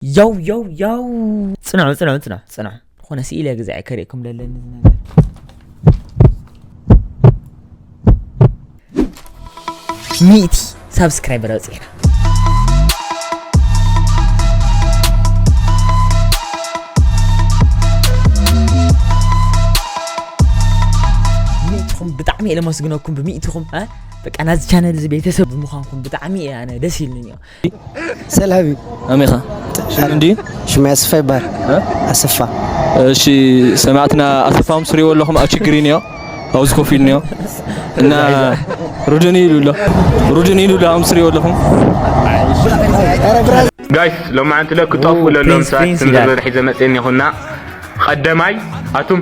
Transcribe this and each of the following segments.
ያው ያው ያው ጽናዕ ጽናዕ ጽናዕ ጽናዕ ኾነ ስኢለ ግዛዕ ከሪእኩም ለለኒ ነገር ሚእቲ ሳብስክራይበር ኣውፅኤና። ሚእትኹም ብጣዕሚ እየ ለመስግነኩም። ብሚእትኹም በቃ ናዚ ቻነል እዚ ቤተሰብ ብምዃንኩም ብጣዕሚ እየ ኣነ ደስ ኢልኒ። ሰላም። ኣሜኻ ሽም እንዲ ሽመይ ኣሰፋ ይባል። ኣሰፋ። እሺ፣ ሰማዕትና ኣሰፋ ምስ ሪዎ ኣለኹም ኣብ ችግር እዩ ነዮ። ኣብዚ ኮፍ ኢሉ ነዮ። እና ሩድኒ ኢሉ ኣሎ። ሩድኒ ኢሉ ኣሎ ኣብ ምስ ሪዎ ኣለኹም። ጋይስ ሎማዓንቲ ለ ክጠፉ ለሎም ሰባት ስም ዝርዝር ሒዘ መፅእኒ ይኹና። ቀደማይ ኣቱም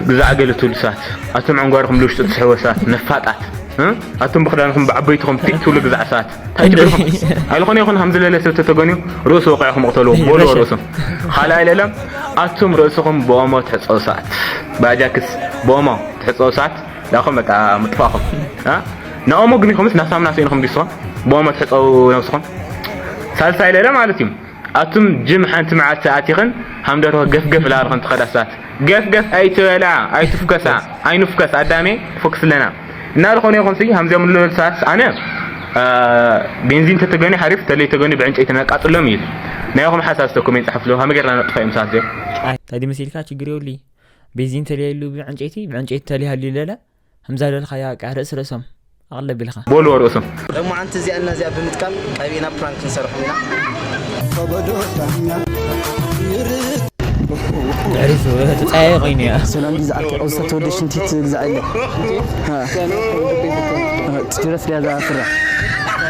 ግዛዕ ገለ ትብሉ ሰባት፣ ኣቱም ዕንጓርኹም ልውሽጡ ትስሕቦ ሰባት ነፋጣት፣ ኣቱም ብኽዳንኹም ብዓበይትኹም ፊት ትብሉ ግዛዕ ሰባት እንታይ ትብልኹም? ኣይልኾነ ይኹን ከም ዝለለ ሰብ ተተገንዩ ርእሱ ወቂዕኹም እቕተልዎ፣ በልዎ ርእሱ። ካልኣይ ለለም ኣቱም ርእስኹም ብኦሞ ትሕፀቡ ሰባት፣ ብኣጃክስ ብኦሞ ትሕፀቡ ሰባት ዳኹም በቃ ምጥፋእኹም። ንኦሞ ግን ይኹምስ ናሳምና ስኢንኹም ዲስኹም ብኦሞ ትሕፀቡ ነብስኹም። ሳልሳይ ለለ ማለት እዩ ኣቱም ጅም ሓንቲ መዓልቲ ኣቲኽን ሃምደርሆ ገፍገፍ ላልኽን ትኸዳ ሰባት ገፍገፍ ኣይትበላ ኣይትፍከሳ ኣይንፍከስ ኣዳሜ ፎክስ ኣለና እና ዝኾነ ይኹን ሲ ሃምዚኦም ልበል ሰባት ኣነ ቤንዚን ተተገኒ ሓሪፍ ተለይ ተገኒ ብዕንጨይቲ ነቃጥሎም እዩ ናይኹም ሓሳብ ስተኩም ይንፅሓፍሉ ሃመ ጌርና ነጥፋ እዮም ሰባት ዚኦም እንታይ ድመሲልካ ችግር የብሉ። ቤንዚን ተለየሉ ብዕንጨይቲ ብዕንጨይቲ ተሊሃሉ ይለለ። ከምዛ ደልኻያ በቃ ርእሲ ርእሶም ኣቕልብ ኢልኻ። በልዎ ርእሶም። ሎማዓንቲ እዚኣ እና እዚኣ ብምጥቃም ቀቢእና ፕራንክ ክንሰርሖም ኢና። ድሕሪቱ ተፀያይቆ እዩ ነያ። ሰላም ዲዛ ዓርከይ፣ ኣብ ዝተወደ ሽንቲት ግዛዕ ኢለ። ድረስ ድያ እዛ ስረ?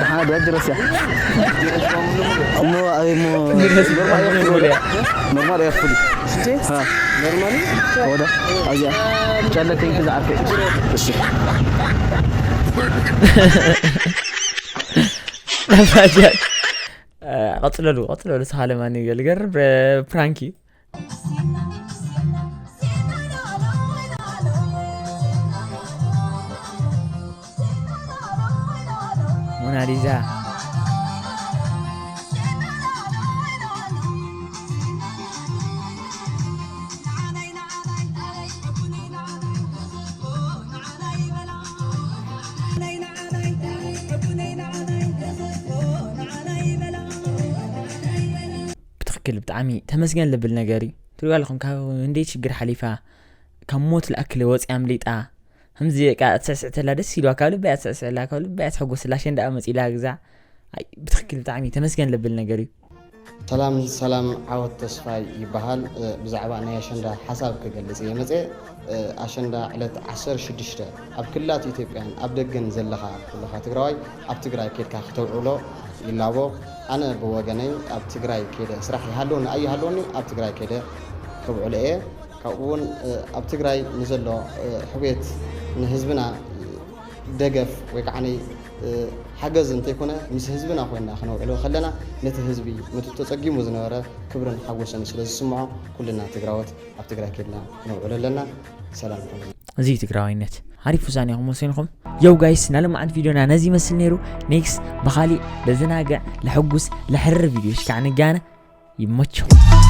ደሓና ድያ ድረስ እያ? እሞ ኣበይ እሞ ኖርማል እያ ክፍሉ። ወደ ኣብዚኣ ጨለ ቴንክ ዝዓርከይ። እሺ። ቀፅለሉ ቀፅለሉ። ሰሃለ ማን ይገልገር ፕራንክ እዩ። ሞናሊዛ። ብትኽክል ብጣዕሚ ተመስገን ለብል ነገር እዩ። ትሪእዋ ኣለኹም ካብ እንደይ ሽግር ሓሊፋ ካብ ሞት ልኣክል ወፂኣ ኣምሊጣ። ከምዚ በቃ ትስዕስዕ ተላ ደስ ኢልዋ ካብ ልባ እያ ትስዕስዕ ኣላ ካብ ልባ እያ ትሕጎስ ኣላ ኣሸንዳ መፂላ ግዛ። ኣይ ብትኽክል ብጣዕሚ ተመስገን ለብል ነገር እዩ። ሰላም ሰላም ዓወት ተስፋይ ይበሃል። ብዛዕባ ናይ ኣሸንዳ ሓሳብ ክገልጽ እየ መጽየ። ኣሸንዳ ዕለት ዓሰርተ ሽዱሽተ ኣብ ክልላት ኢትዮጵያን ኣብ ደገን ዘለኻ ኩልኻ ትግራዋይ ኣብ ትግራይ ኬድካ ክተውዕሎ ይላቦ። ኣነ ብወገነይ ኣብ ትግራይ ከይደ ስራሕ ይሃለወኒ ኣይሃለወኒ ኣብ ትግራይ ከይደ ከብዕሎ እየ። ካብኡ እውን ኣብ ትግራይ ንዘሎ ሕውየት ንህዝብና ደገፍ ወይ ከዓ ሓገዝ እንተይኮነ ምስ ህዝብና ኮይንና ክነውዕሎ ከለና ነቲ ህዝቢ ነቲ ተፀጊሙ ዝነበረ ክብርን ሓጎስን ስለ ዝስምዖ ኩልና ትግራዎት ኣብ ትግራይ ከድና ክነውዕሎ ኣለና። ሰላም ይኹን። እዚ እዩ ትግራዋይነት። ሓሪፍ ውሳኔ ኢኹም ወሲንኩም። የው ጋይስ ናለማዓንቲ ቪድዮና ነዚ ይመስል ነይሩ። ኔክስት ብኻሊእ ለዘናግዕ ለሕጉስ ለሕርር ቪድዮ ሽካዕ ንጋነ። ይመችኹም።